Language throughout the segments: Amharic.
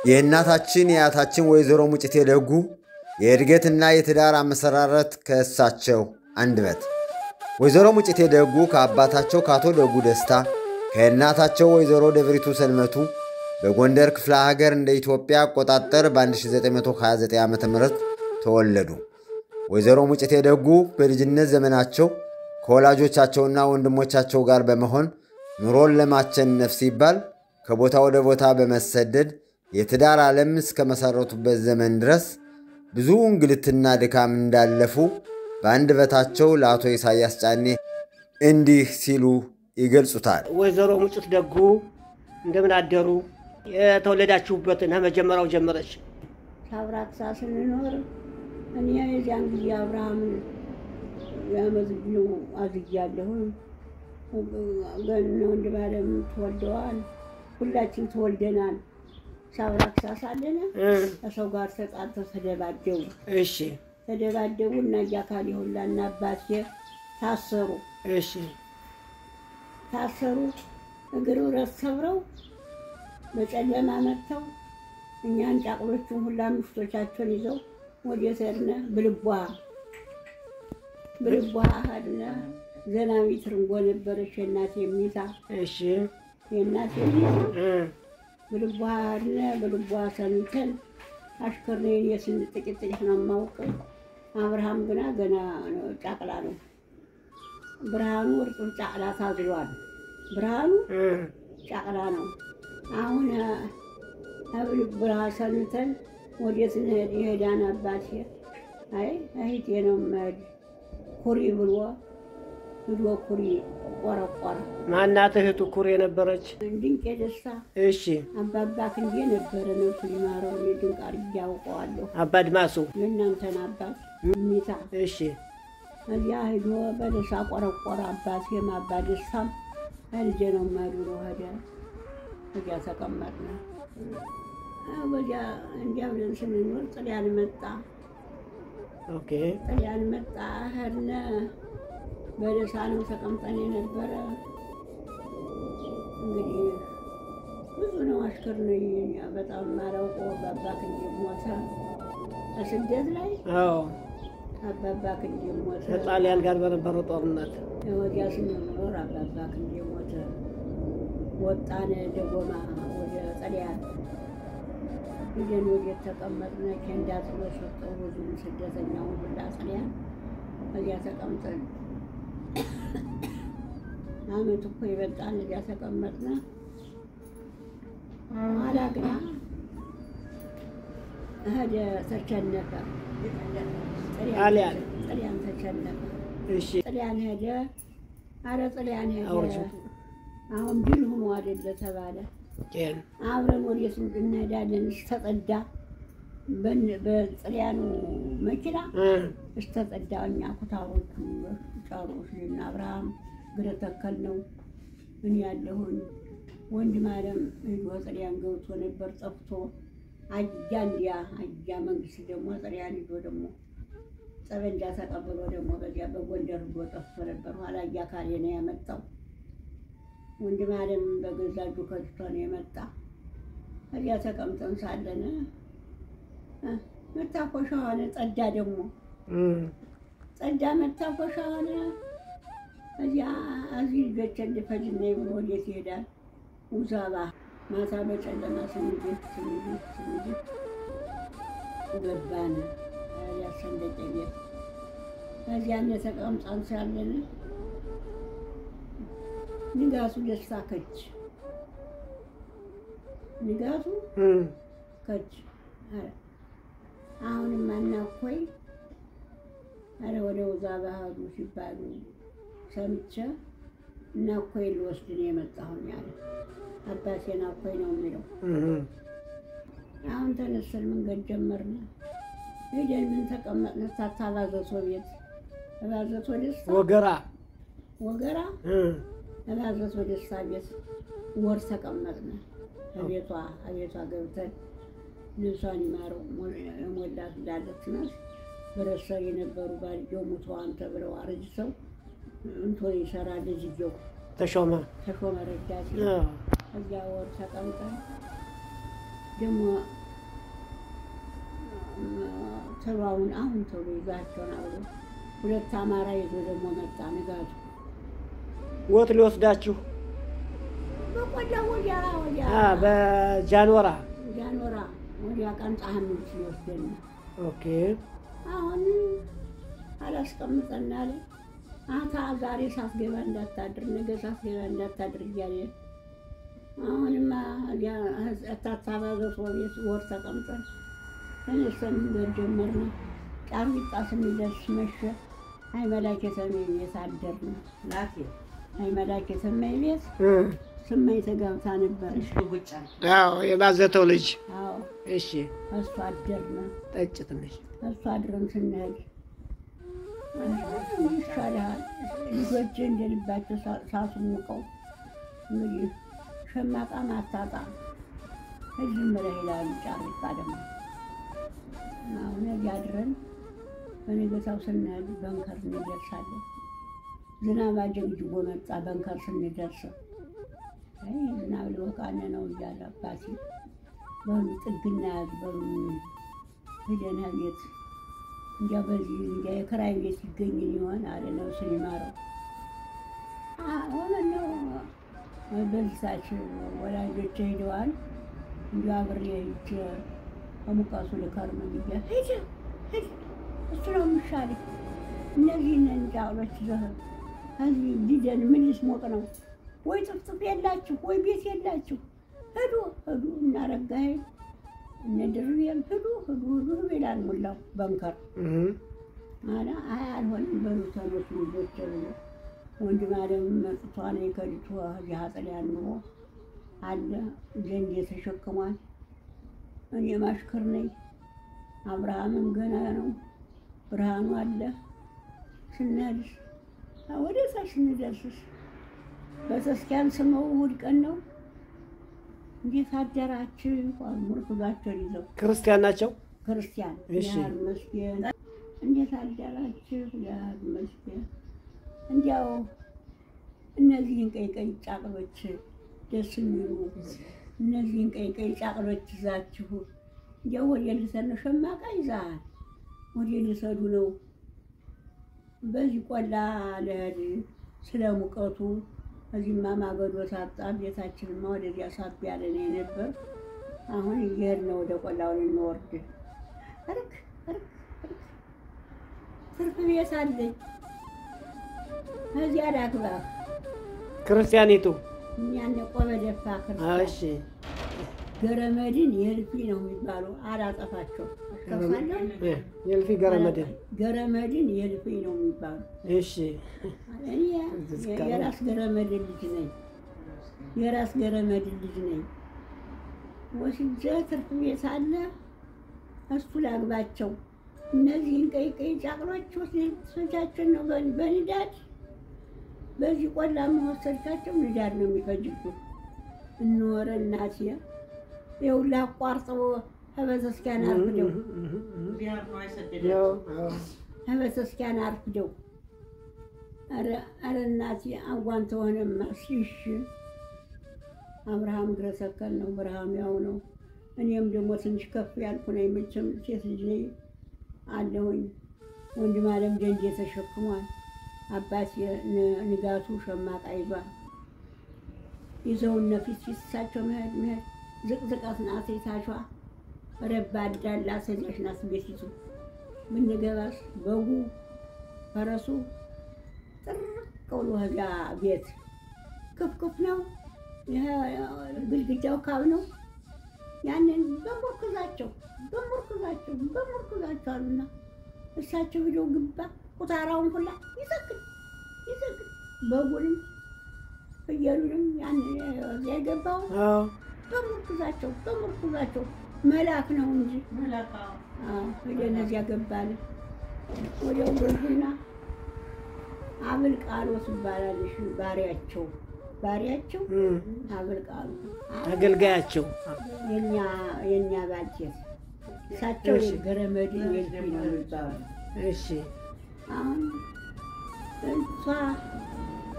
የእናታችን የአያታችን ወይዘሮ ሙጭቴ ደጉ የእድገትና የትዳር አመሰራረት ከእሳቸው አንደበት። ወይዘሮ ሙጭቴ ደጉ ከአባታቸው ከአቶ ደጉ ደስታ ከእናታቸው ወይዘሮ ደብሪቱ ሰልመቱ በጎንደር ክፍለ ሀገር እንደ ኢትዮጵያ አቆጣጠር በ1929 ዓ ም ተወለዱ። ወይዘሮ ሙጭቴ ደጉ በልጅነት ዘመናቸው ከወላጆቻቸውና ወንድሞቻቸው ጋር በመሆን ኑሮን ለማቸነፍ ሲባል ከቦታ ወደ ቦታ በመሰደድ የትዳር ዓለም እስከመሰረቱበት ዘመን ድረስ ብዙ እንግልትና ድካም እንዳለፉ በአንደበታቸው ለአቶ ኢሳያስ ጫኔ እንዲህ ሲሉ ይገልጹታል። ወይዘሮ ሙጭት ደጉ እንደምን አደሩ? የተወለዳችሁበትን ከመጀመሪያው ጀመረች። ሳብራክሳ ስንኖር እኔ የዚያን ጊዜ አብርሃምን ያመዝግነው አዝያለሁ። ገነ ወንድም አለም ተወልደዋል። ሁላችን ተወልደናል። ሳብራክሳ ሳለነ ከሰው ጋር ተጣልተው ተደባደቡ። እሺ ተደባደቡ እና እያካል ሁላ እና አባቴ ታሰሩ። እሺ ታሰሩ። እግር ብረት ሰብረው በጨለማ መጥተው እኛን ጫቅሎቹን ሁላ ምሽቶቻቸውን ይዘው ወዴት ሄድነ? ብልቧ ብልቧ ሄድነ። ዘናዊ ትርንጎ ነበረች የእናቴ ሚታ እሺ የእናቴ ሚታ ብልቧ ሄድነ። ብልቧ ሰንተን አሽከርኔን የስን ጥቂት ጥቂት ነው የማውቀው። አብርሃም ግና ገና ጫቅላ ነው። ብርሃኑ እርጥብ ጫቅላ ታዝሏል። ብርሃኑ ጫቅላ ነው። አሁን ብርሃ ሰንተን ወዴት እንሄድ? ይሄዳን አባቴ አይ እህቴ ነው የምሄድ ኩሪ ብሎ ሂዶ ኩሪ ቆረቆረ። ማናት እህቱ ኩሪ የነበረች? ድንቄ ደስታ። እሺ አባባ ክንዴ ነበረ ነፍሱን ይማረው። እኔ ድንቅ አድርጌ አውቀዋለሁ። አባ አድማሱ የእናንተን አባት ሚታ። እሺ እዚያ ሂዶ በደሳ ቆረቆረ። አባቴም አባ ደስታም ልጄ ነው የምሄድ ብሎ ሄደ። እዚያ ተቀመጥነ። በዚያ እንዲያ ብለን ስንኖር ጥልያን መጣ። Okay ጥልያን መጣ ሄድነ። በደሳ ነው ተቀምጠን የነበረ። እንግዲህ ብዙ ነው አሽከር ነው በጣም ማላውቀው። አባባ ክንዴ ሞተ በስደት ላይ። አዎ አባባ ክንዴ ሞተ ከጣሊያን ጋር በነበረው ጦርነት። ወዲያ ስንኖር አባባ ክንዴ ሞተ። ወጣን ደጎማ ወደ ጥልያን ሂደን ወዴት ተቀመጥነ። ኬንዳ ጥሎ ሰጠው ብዙውን ስደተኛውን ሁላ ጥልያን። እዚያ ተቀምጠን አመት እኮ ይበልጣል። እዚያ ተቀመጥነ። ኋላ ግና ሄደ ተቸነፈ። ጣሊያን ጥልያን ተቸነፈ። እሺ ጥልያን ሄደ። አረ ጥልያን ሄደ። አውርጅ። አሁን ድል ሆኖ አይደለ ተባለ። ጤን አብረን ወዴት እንሄዳለን? እስተጸዳ በጥልያኑ መኪና እስተጸዳ እኛ ኩታሮቹ ጫሮች እና አብርሃም ግረ ተከል ነው እኔ ያለሁኝ። ወንድም አለም ሄዶ ጥልያን ገብቶ ነበር ጠፍቶ። አያ እንዲያ አያ መንግስት ደግሞ ጥልያን ሂዶ ደግሞ ጠበንጃ ተቀብሎ ደግሞ በዚያ በጎንደር ሂዶ ጠፍቶ ነበር። ኋላ እያካሌ ነው ያመጣው። ወንድም አለም በገዛ እጁ ከድቶ ነው የመጣ። እዚያ ተቀምጠን ሳለን መታኮሻ ሆነ። ጸዳ ደግሞ ጸዳ መታኮሻ ሆነ። እዚያ እዚህ ልጆቼን ልፈጅ ነይ ብሎ ወዴት ይሄዳል? ውዛባ ማታ በጨለማ ስንሄድ ስንሄድ ስንሄድ ገባን። እዚያ ሰንደቄ ቤት እዚያ ተቀምጠን ሳለን ንጋቱ ደስታ ከች ንጋቱ ከች። አሁንም አናኮይ አረ ወደ ውዛባ ሄዱ ሲባሉ ሰምቼ እናኮይ ልወስድ ነው የመጣሁኝ አለ። አባቴን አኮይ ነው የሚለው። አሁን ተነስተን መንገድ ጀመርን። ሄደን ምን ተቀመጥን? ታታባዘቶ ቤት እባዘቶ ደስታ ወገራ ወገራ እባዘቶ ደስታ ቤት ወር ተቀመጥን። እቤቷ እቤቷ ገብተን ልብሷን ይማረው የሞላት እንዳለች ናት። ብረት ሰሪ የነበሩ ባልየው ሙተዋን ተብለው አርጅተው እንቶ ይሰራል ልጅየው ተሾመ ተሾመ ረዳት። እዚያ ወር ተቀምጠን ደግሞ ተሏውን አሁን ተሎ ይዛቸውን አብሮ 2 አማራ ይዞ ደግሞ መጣ። ንጋቱ ወት ሊወስዳችሁ በቆላ ወዲያ ወዲያ በጃንወራ ጃንወራ ወዲያ ቀንጻህ የሚሉት ሊወስደን። Okay አሁን አላስቀምጠና አለ አታ ዛሬ ሳትገባ እንዳታድር ነገ ሳትገባ እንዳታድር እያለ አሁንማ እታታባዘቶ ቤት ወር ተቀምጠን ተነስተን መንገድ ጀመርን። ጫርቢጣ ስንደርስ መሸ። አይመላክ የተመኝ ቤት አደርን። አይመላክ የተመኝ ቤት ስመኝ ተጋብታ ነበረች። አዎ የባዘተው ልጅ። አዎ እሺ እሱ አደርን። ጠጭ ትንሽ እሱ አድረን ስንሄድ ይሻልሃል ልጆች እንደልባቸው ሳስሙቀው እንግዲህ ሸማቃም አታጣ ዝም ብለህ ይላሉ። ጫርቃ ደግሞ አሁን እዚያ አድረን በነገታው ስንሄድ በንከር እንደርሳለን። ዝናብ አጀግጅጎ መጣ። በንከር ስንደርስ አይ ዝናብ ሊወቃን ነው እያለ አባቴ በሉ ጥግና ያዝ በሉ ሂደን ቤት እንዲያ በዚህ እንዲያ የክራይ ቤት ይገኝን ይሆን አለ ነፍሱን ይማረው። አሁን ነው በዚህ ሰዓት ወላጆቼ ሄደዋል። እንዲያው አብሬ ሂጅ ከሙቀቱ ልከርም ብዬ ሂድ ሂድ እሱ ነው የሚሻለኝ። እነዚህን ጫውሎች ይዘህ እዚህ ሊደን ምን ልስሞቅ ነው? ወይ ጥፍጥፍ የላችሁ ወይ ቤት የላችሁ። ሂዱ ሂዱ እናረጋኸኝ እነ ድርቤም ሂዱ ሂዱ ሂዱ ይላል ሙላው በንከር አለ። አይ አልሆንም በሉ ተነሱ ልጆቼ ብሎ ወንድም አለም መጥቷ ነው ከልጅቷ እዚህ አጥልያን ኑሮ አለ ዘንዴ ተሸክሟል። እኔ ማሽከር ነኝ። አብርሃምም ገና ነው፣ ብርሃኑ አለ። ስንሄድ ወደ ታች ስንደርስስ ቤተክርስቲያን ስመው እሑድ ቀን ነው። እንዴት አደራችሁ? ምርኩዛቸውን ይዘው ክርስቲያን ናቸው። ክርስቲያን እሺ። ያህል መስገን እንዴት አደራችሁ? ያህል መስገን እንዲያው እነዚህን ቀይ ቀይ ጫቅሎች ደስ የሚሉ እነዚህን ቀይ ቀይ ጫቅሎች ይዛችሁ እንዲያው ወደ ልሰድ ነው፣ ሸማቃ ይዘሃል ወደ ልሰዱ ነው። በዚህ ቆላ ልሄድ ስለ ሙቀቱ እዚህማ ማገዶ ሳጣ ቤታችንማ ወደዚያ ሳብ ያለ ነው የነበር። አሁን እየሄድን ነው ወደ ቆላው ልንወርድ። እርክ እርክ እርክ ትርፍ ቤት አለኝ እዚያ ላግባህ። ክርስቲያኒቱ እኛን ቆመ ደፋ ክርስቲያን እሺ ገረመድን የልፊ ነው የሚባሉ አላጠፋቸው። አስታውሳለሁ። የልፊ ገረመድን ገረመድን የልፊ ነው የሚባሉ። እሺ እኔ የራስ ገረመድን ልጅ ነኝ። የራስ ገረመድን ልጅ ነኝ። ወስጄ ትርፍ ቤት አለ እሱ ላግባቸው። እነዚህን ቀይ ቀይ ጫቅሎች ወስጃቸው ነው በንዳድ በዚህ ቆላ መወሰድካቸው ንዳድ ነው የሚፈጅብህ። እንወረ እናቴ ይኸውልህ አቋርጠው ከቤተክርስቲያን አርፍደው ከቤተክርስቲያን አርፍደው ኧረ እናቴ አዋን ተሆነማ እሺ። አብርሃም እግረ ተከል ነው፣ ብርሃኑ ያው ነው። እኔም ደግሞ ትንሽ ከፍ ያልኩ ነኝ፣ መቼም ሴት ልጅ ነኝ አለሁኝ። ወንድም አለም ደንዴ ተሸክሟል። አባቴ ንጋቱ ሸማቃ ይዟል። ይዘውን ነፊት ፊት እሳቸው መሄድ መሄድ ዝቅዝቀት ናት የታቿ ረባዳ ላሰጃች ናት ቤቲቱ። ብንገባስ በጉ ፈረሱ ጥርቅ ብሎ እዚያ ቤት ክፍክፍ ነው፣ ግድግዳው ካብ ነው። ያንን በምርኩዛቸው በምርኩዛቸው በምርኩዛቸው አሉና እሳቸው ሂደው ግባ ኩታራውን ሁላ ይዘግድ ይዘግድ በጉንም ፍየሉንም ያን እዚያ የገባውን በምርኩዛቸው በምርኩዛቸው መላክ ነው እንጂ ሄደን እዚያ ገባን። ወዲያው ገቡና አብል ቃሎ ትባላለች ባሪያቸው ባሪያቸው አብል ቃሎ አገልጋያቸው የኛ ባልቴት እሳቸው ገረመድ የልፊ ነው የሚባሉ። እሺ አሁን እሷ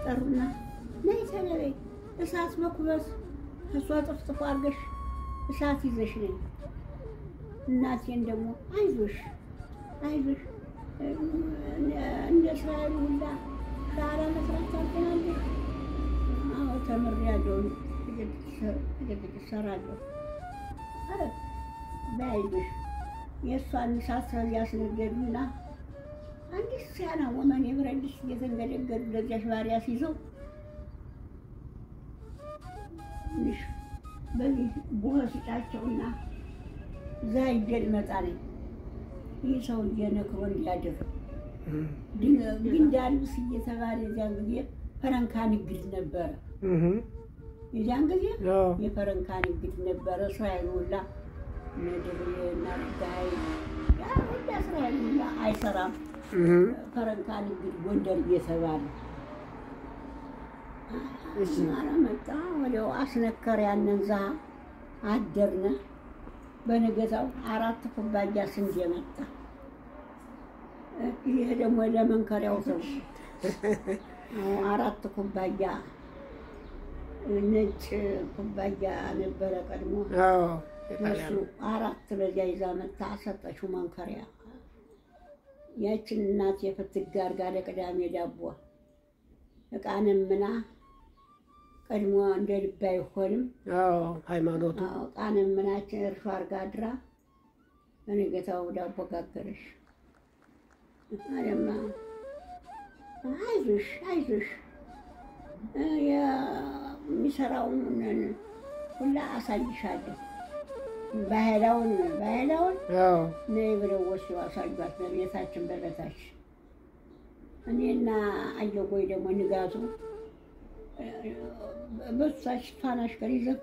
ጠሩና ነይ ተለበይ እሳት መኩበስ እሷ ጥፍጥፎ አድርገሽ እሳት ይዘሽ ነይ። እናቴን ደግሞ አይዞሽ አይዞሽ እንደ እስራኤል ሁላ ሻራ መስራት ታውቂያለሽ? አዎ ተምሬያለሁ፣ ጥቂት ጥቂት እሰራለሁ። ኧረ በይ አይዞሽ። የእሷን እሳት ያስነደዱና አንዲት ሲያና ወመን የብረት ድስት እየተንገደገዱ ለዚያች ባሪያ ሲይዘው ትንሽ በዚህ ቡሆ ስጫቸውና እዛ ሂጄ ልመጣ ነኝ። ይህ ሰውዬ ነክሮ እንዲያድር ግንዳልብስ እየተባለ የዚያን ጊዜ ፈረንካ ንግድ ነበረ። የዚያን ጊዜ የፈረንካ ንግድ ነበረ። እስራኤል ሁላ እነ ድርዬ እና ርጋይ ያ ሁላ እስራኤል ሁላ አይሰራም። ፈረንካ ንግድ ጎንደር እየተባለ ኧረ መጣ ወዲያው አስነከረ። ያንን ዛ አደርነ። በነገታው 4 ኩባያ ስንዴ መጣ። ይሄ ደግሞ ለመንከሪያው ሰው 4 ኩባያ ነጭ ኩባያ ነበረ ቀድሞ። እሱ 4 በዚያ ይዛ መጣ ሰጠችው መንከሪያ። ያችን እናቴ ፍትግ አድርጋ ለቅዳሜ ዳቦ ዕቃ ነምና ቀድሞ እንደ ልብ አይሆንም። ሃይማኖቱ ዕቃ ነምናችን እርሾ አድርጋ አድራ በነገታው ዳቦ ጋገረሽ። አለማ አይዞሽ አይዞሽ የሚሰራውን ሁላ አሳይሻለሁ፣ ባህላውን ባህላውን ነይ ብለው ወስደው አሳዩት። በቤታችን በበታች እኔና አየጎይ ደግሞ ንጋቱ በሳች ፋናሽ ጋር ይዘህ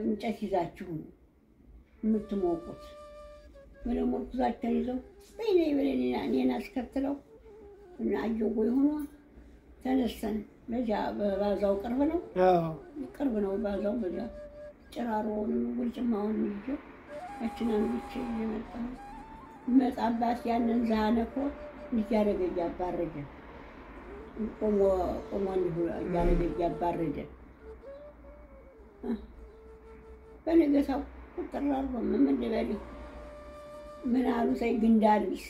እንጨት ይዛችሁ የምትሞቁት ብለው ምርኩዛቸውን ይዘው በይ ነይ ብለን እኔን አስከትለው እና አየጎይ ሆኖ ተነስተን በዚያ በባዛው ቅርብ ነው ቅርብ ነው ባዛው በዚያ ጭራሮውን ጉልጭማውን ይዤ ያችን አንግቼ እየመጣሁ መጣባት ያንን ዛነኮ እያደረገ እያባረደ ቆሞ ቆሞ እንዲሁ እያደረገ እያባረደ በነገታው ቁጥር አድርጎ ምን ልበልህ ምን አሉ ተይ ግንዳልብስ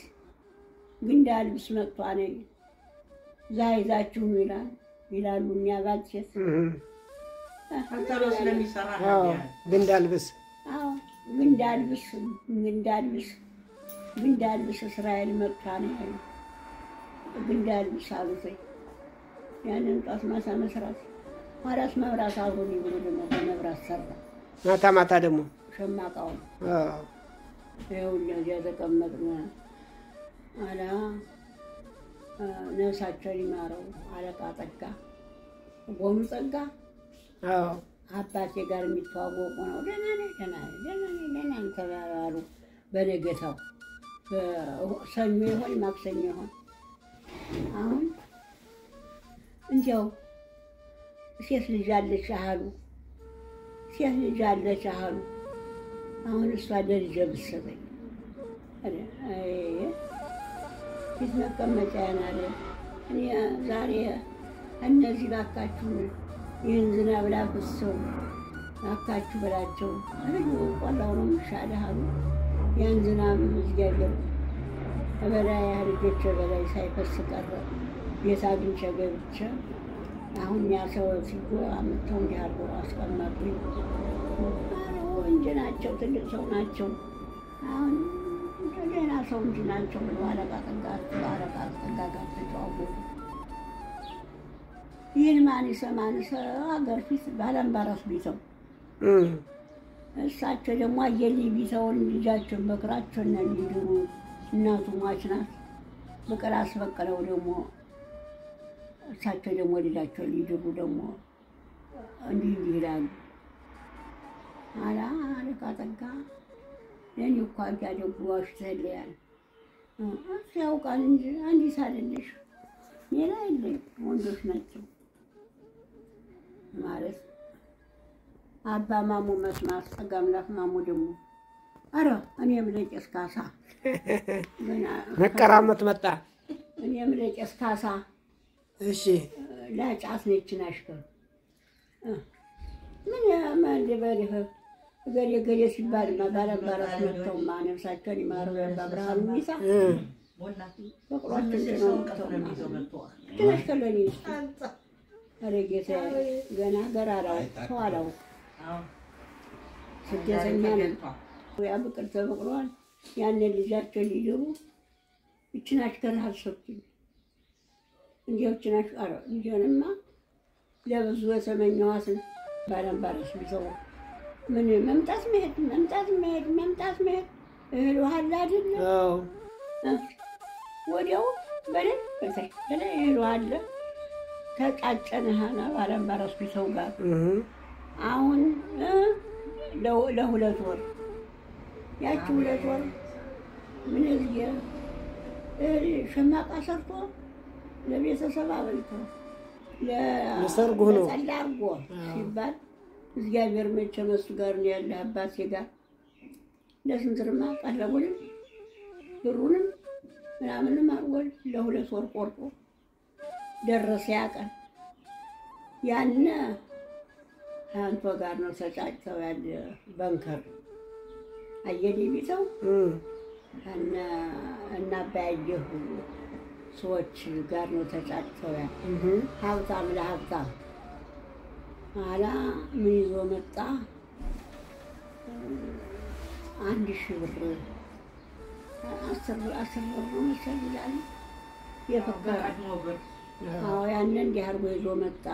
ግንዳልብስ መጥቷ ነኝ ዛ ይዛችሁ ነው ይላል ይላሉ እኛ ባልቴት ግንዳልብስ አዎ ግንዳልብስ ግንዳልብስ ግንዳልብስ እስራኤል መጥቷ ነው ያሉ ግንዳልብስ አሉት። ያንን ጧት ማታ መስራት ኋላስ መብራት አብሮኝ ብሎ ደግሞ በመብራት ሰራ። ማታ ማታ ደግሞ ሸማቃውን ይኸውልህ እዚያ ተቀመጥን። ኋላ ነፍሳቸውን ይማረው አለቃ ጠጋ ጎኑ ጠጋ አባቴ ጋር የሚተዋወቁ ነው። ደህና ነህ ደህና ነህ ደህና ነህ ደህና ነህ ተባባሉ። በነገታው ሰኞ ይሆን ማክሰኞ ይሆን አሁን እንዲያው ሴት ልጅ አለች አሉ ሴት ልጅ አለች አሉ። አሁን እሷ ለልጄ ብትሰጠኝ ፊት መቀመጫዬን አለ እኔ ዛሬ እነዚህ እባካችሁን ይህን ዝናብ ላፍሰው እባካችሁ በላቸው ቆላው ነው የሚሻልህ አሉ። ያን ዝናብ እግዚአብሔር በላይ ልጆቼ በላይ ሳይፈስ ቀረ። ቤት አግኝቼ ገብቼ አሁን ያ ሰው ሲጎ አምጥተው እንዲህ አድርገው አስቀመጡኝ። እንጂ ናቸው ትልቅ ሰው ናቸው። አሁን ደህና ሰው እንጂ ናቸው ብለው አለቃ ጠጋ አለቃ ጠጋ ጋር ተጨዋወቱ። ይህን ማን ይሰማን? አገር ፊት ባላምባራስ ቢተው እሳቸው ደግሞ አየልኝ ቢተውን ልጃቸውን በክራቸውን እንዲድሩ እናቱ ሟች ናት። ብቅል አስበቅለው ደግሞ እሳቸው ደግሞ ልጃቸውን ሊድሩ ደግሞ እንዲህ እንዲህ ይላሉ። አላ አለቃ ጠጋ ለእኔ እኮ እያደጉ ዋሽተህልያል እሱ ያውቃል እንጂ አንዲት አይደለሽ ሌላ የለኝ ወንዶች ናቸው ማለት አባ ማሞ መስማት ጸጋ አምላክ ማሞ ደግሞ ኧረ እኔም ለቄስ ካሳ መቀራመት መጣ። እኔም ለቄስ ካሳ እሺ ላጫት ነችን አሽከር ምን ምን ልበልህ እገሌ እገሌ ሲባልማ ባላምባራስ መጥተውማ ነፍሳቸውን ይማረው የአባ ብርሃኑ ሚሳ በቅሏችን ጭነው መጥተውማ ትንሽ ከለኒ እስኪ ኧረ ጌታዬ ገና ገር አላውቅ ሰው አላውቅ ስደተኛ ነን። ያ ብቅል ተበቅሏል። ያንን ልጃቸውን ሊድሩ ይችን አሽከር አልሰጡኝ። እንዲያው ይችን አሽከር ልጄንማ ለብዙ የተመኘኋትን ባላምባራስ ቢተው ምን መምጣት መሄድ መምጣት መሄድ መምጣት መሄድ እህል ውሃ አለ አይደለ? አዎ ወዲያው በደንብ በተከለ እህል ውሃ አለ። ተቃጨንሃና ባላምባራስ ቢተው ጋር አሁን ለ2 ወር ያቺ 2 ወር ምን እዚህ ሸማቃ ሰርቶ ለቤተሰብ አበልቶ ለሰርጉ ነው ለጠላ አድርጎ ሲባል እግዚአብሔር መቼም እሱ ጋር ነው ያለ አባቴ ጋር ለስንትርማ ቀለቡንም ብሩንም ምናምንም አድርጎ ለ2 ወር ቆርጦ ደረሰ። ያ ቀን ያነ አንተ ጋር ነው ተጫጭተው ያለ በንከር አየኔ ቢተው እና እና አባያየሁ ሰዎች ጋር ነው ተጫጭተው ያለ ሀብታም ለሀብታም ኋላ ምን ይዞ መጣ? 1000 ብር 10 ብር ነው መሰለኝ ይላል የፈከረ። አዎ ያንን እንዲህ አድርጎ ይዞ መጣ።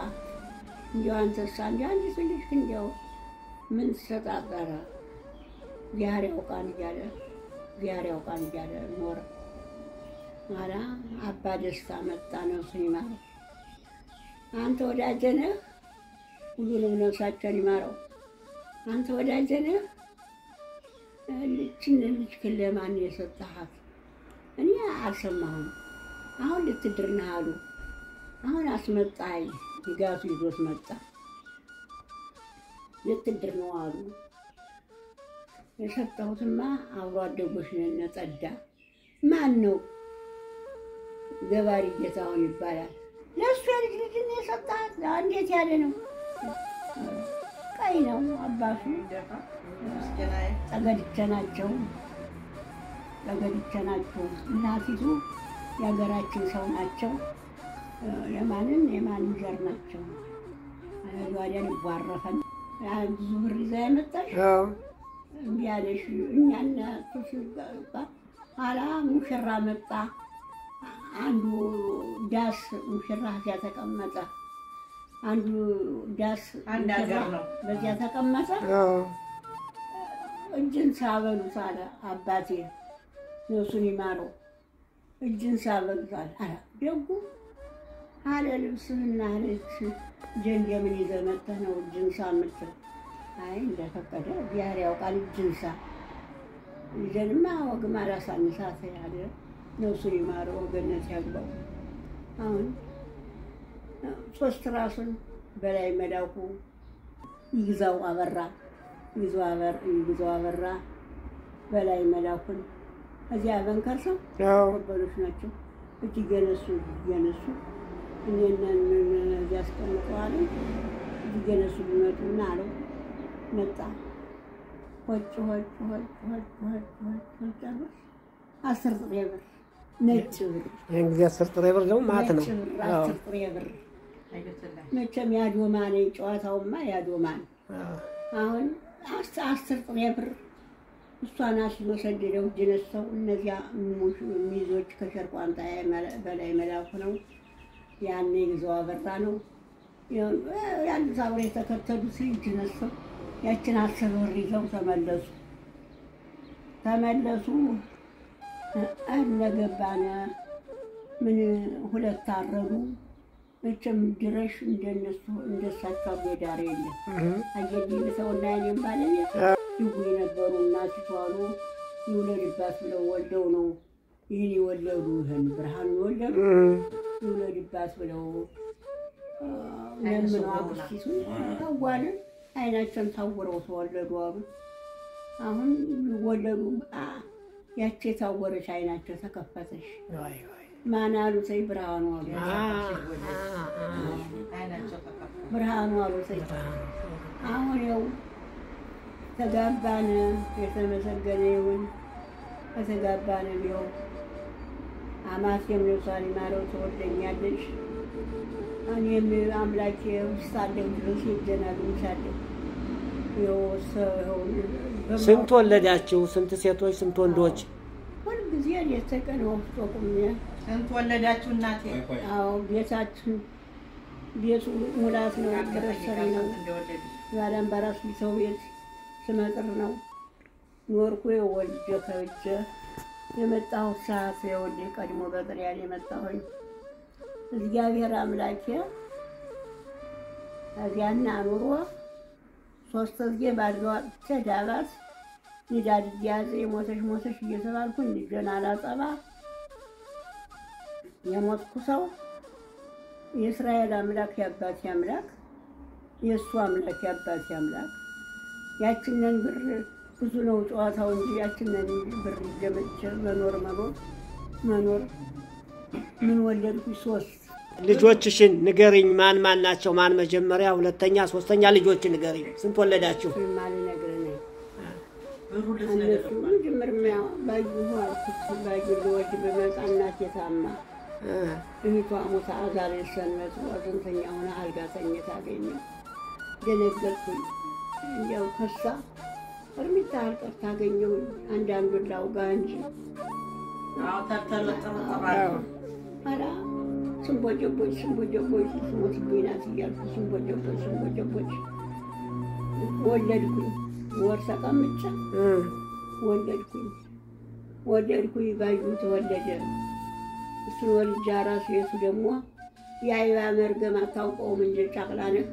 እንዲያው አንተሳ እንዲያው አንዲት ልጅ እንዲያው ምን ትሰጣጠረ እግዚአብሔር ያውቃል እያለ እግዚአብሔር ያውቃል እያለ ኖረ። ኋላ አባ ደስታ መጣ ነፍሱን ይማረው። አንተ ወዳጄ ነህ፣ ሁሉንም ነፍሳቸውን ይማረው። አንተ ወዳጄ ነህ፣ ልጅን ልጅክን ለማን የሰጠሃት? እኔ አልሰማሁም። አሁን ልትድር ነህ አሉ። አሁን አስመጣኝ። ንጋቱ ይዞት መጣ። ልትድር ነው አሉ። የሰጠሁትማ አብሮ አደጎች ነን። ጸዳ ማን ነው? ገባሪ ጌታሁን ይባላል። ለእሱ የልጅ ልጅ ነው የሰጠሃት? እንዴት ያለ ነው? ቀይ ነው አባቱ። ጠገድቼ ናቸው ጠገድቼ ናቸው። እናቲቱ የሀገራችን ሰው ናቸው። የማንን የማንን ዘር ናቸው? ወዲያ ሊቧረፈን ብዙ ብር ይዛ የመጣሽ እምቢ አለሽ። እኛና ኋላ ሙሽራ መጣ። አንዱ ዳስ ሙሽራ እዚያ ተቀመጠ። አንዱ ዳስ በዚያ ተቀመጠ። እጅን ሳበሉት አለ አባቴ ነፍሱን ይማረው። እጅን ሳበሉት አለ ደጉ አለ ልብስህና ልጅ ጀንጀምን ይዘህ መጥተህ ነው እጅን ሳ የምትል? አይ እንደፈቀደ እግዚአብሔር ያውቃል። እጅን ሳ ልጄንማ ወግም አላሳንሳት ያለ ነፍሱን ይማረው ገነት ያግባው። አሁን 3 ራሱን በላይ መላኩ ይግዛው አበራ ይግዛው አበራ በላይ መላኩን እዚያ በንከር ሰው ወበሎች ናቸው። እጅ እየነሱ እየነሱ እኔን እዚያ አስቀምጠዋል። እጅ እየነሱ ቢመጡና አለው መጣ። ሆጭ ሆጭ ሆጭ ሆጭ ሆጭ ሆጭ ሆጭ 10 ጥሬ ብር ነጭ ብር። ያን ጊዜ 10 ጥሬ ብር ደግሞ ማለት ነው። ነጭ ብር 10 ጥሬ ብር መቼም ያዶማ ነኝ። ጨዋታውማ ያዶማ ነው። አሁን 10 ጥሬ ብር እሷን አስይዞ ሰደደው። እጅ ነስተው እነዚያ ሚዞች ከሸርቋንጣ በላይ መላኩ ነው። ያኔ ይዘው አበራ ነው ያሉት አብረው የተከተሉት እጅ ነስተው ያችን 10 ብር ይዘው ተመለሱ። ተመለሱ እለገባነ ምን 2 አረዱ። መቼም ድረሽ እንደነሱ እንደሳቸው አብሮ የለም። አየልኝ ሰውና የእኔም ባለቤት ይጉ የነበሩ እናቲቱ አሉ ይውለድባት ብለው ወልደው ነው ይህን የወለዱ ይህን ብርሃኑ የወለዱ ይውለድባት ብለው ለምነው አክስቲቱ ታዋልን አይናቸውን ታውረው ተወለዱ አሉ። አሁን ይወለዱ ያቺ የታወረች አይናቸው ተከፈተች። ማን አሉት? ብርሃኑ አሉ። ብርሃኑ አሉት። አሁን ያው ተጋባን። የተመሰገነ ይሁን። ከተጋባን ቢው አማቴም ነፍሷን ይማረው ትወደኛለች። እኔም አምላኬ ውስጣለሁ ድረስ ይጀና አግኝቻለሁ። ስንት ወለዳችሁ? ስንት ሴቶች ስንት ወንዶች? ሁልጊዜ ሌት ተቀን ወፍጮ ቁሜ። ስንት ወለዳችሁ እናቴ? አዎ ቤታችን ቤቱ ሙላት ነው፣ ግሮሰሪ ነው። ባላምባራስ ሰው ቤት ስመጥር ነው ኖርኩ። ወልጄ ከብጄ የመጣሁት ሰዓት ይኸውልህ ቀድሞ በጥሪያን የመጣሁኝ እግዚአብሔር አምላኬ እዚያና ኑሮ ሶስት ጊዜ ባድጋ ወጥቼ ዳባት ንዳድ እየያዘ የሞተሽ ሞተሽ እየተባልኩኝ ልጄን አላጠባ የሞትኩ ሰው የእስራኤል አምላክ የአባቴ አምላክ የእሱ አምላክ የአባቴ አምላክ ያችንን ብር ብዙ ነው ጨዋታው እንጂ ያችንን ብር ይዤ መጥቼ መኖር መኖር መኖር ምን ወለድኩኝ ሶስት ልጆችሽን ንገሪኝ። ማን ማን ናቸው? ማን መጀመሪያ፣ ሁለተኛ፣ ሶስተኛ ልጆች ንገሪኝ። ስንት ወለዳችሁ? ማልነግርህ ነኝ። እነሱ መጀመሪያ ባዩ አልኩት ባዩ ልወልድ ብመጣ እናቴ ታማ እህቷ ሞታ ዛሬ ሰንበት ሐዘንተኛ ሆና አልጋ ተኝታ አገኘሁ። ደነገጥኩኝ። እንዲያው ከሳ እርምጃ አልቀርታ አገኘሁኝ። አንዳንዱን ላውጋ እንጂ ኋላ ስንቦጨቦጭ ስንቦጨቦጭ ስሞትብኝ ናት እያልኩ ስንቦጨቦጭ ስንቦጨቦጭ ወለድኩኝ። ወር ተቀምጬ ወለድኩኝ ወለድኩኝ። ባዩ ተወለደ። እሱን ወልጄ አራስ ቤቱ ደግሞ የአይባ መርገም አታውቀውም እንጂ ጨቅላ ነህ።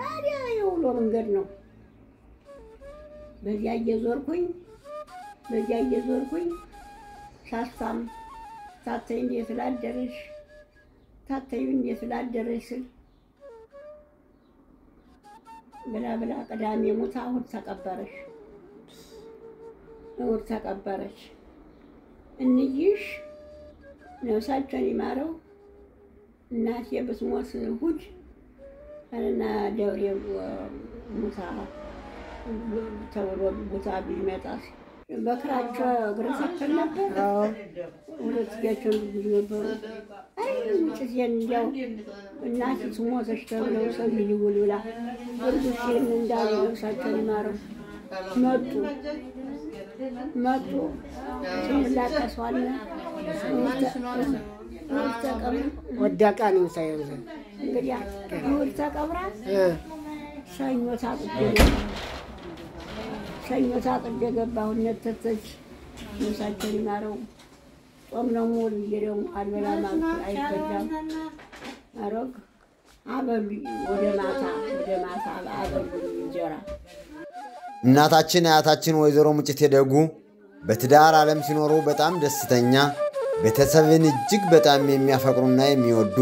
ታዲያ የውሎ መንገድ ነው። በዚያ እየዞርኩኝ በዚያ እየዞርኩኝ ሳስታም ታተይ እንዴት ላደረሽ ታተይ እንዴት ላደረሽ ስል ብላ ብላ ቅዳሜ ሞታ እሑድ ተቀበረች። እሑድ ተቀበረች። እንይሽ ነፍሳቸውን ይማረው እናቴ ብትሞት እሑድ እና ደብሬ ሙታ ተብሎ ቦታ ቢመጣስ በክራቸው እግረ ተክል ነበር። ሁለት እጃቸውን ብዙ ነበሩ። አይ ውጭቴን እንዲያው እናቴ ትሞተች ተብለው ሰው ይልውል ብላ እርጉሴን እንዳሉ ነፍሳቸውን ይማረው መጡ መጡ ስንላቀሷለ እሑድ ተቀብራ ወዳቃ ነው ሳይሆን እንግዲያ እሑድ ተቀብራ ሰኞ ታጥቤ ሰኞ ታጥቤ ገባሁ። ነተተች ነፍሳቸውን ይማረው። ጾም ነው የምውል ብዬ ደግሞ አልበላም አልኩ። አይበላም አረግ አበሉኝ። ወደ ማታ ወደ ማታ አበሉኝ እንጀራ። እናታችን አያታችን ወይዘሮ ሙጭቴ ደጉ በትዳር ዓለም ሲኖሩ በጣም ደስተኛ፣ ቤተሰብን እጅግ በጣም የሚያፈቅሩና የሚወዱ፣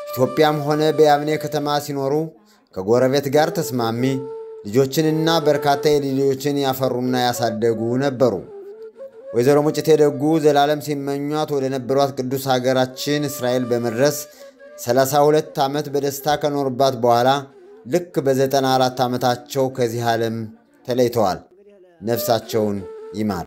ኢትዮጵያም ሆነ በያብኔ ከተማ ሲኖሩ ከጎረቤት ጋር ተስማሚ፣ ልጆችንና በርካታ የልጅ ልጆችን ያፈሩና ያሳደጉ ነበሩ። ወይዘሮ ሙጭቴ ደጉ ዘላለም ሲመኟት ወደ ነበሯት ቅዱስ ሀገራችን እስራኤል በመድረስ 32 ዓመት በደስታ ከኖሩባት በኋላ ልክ በ94 ዓመታቸው ከዚህ ዓለም ተለይተዋል። ነፍሳቸውን ይማር።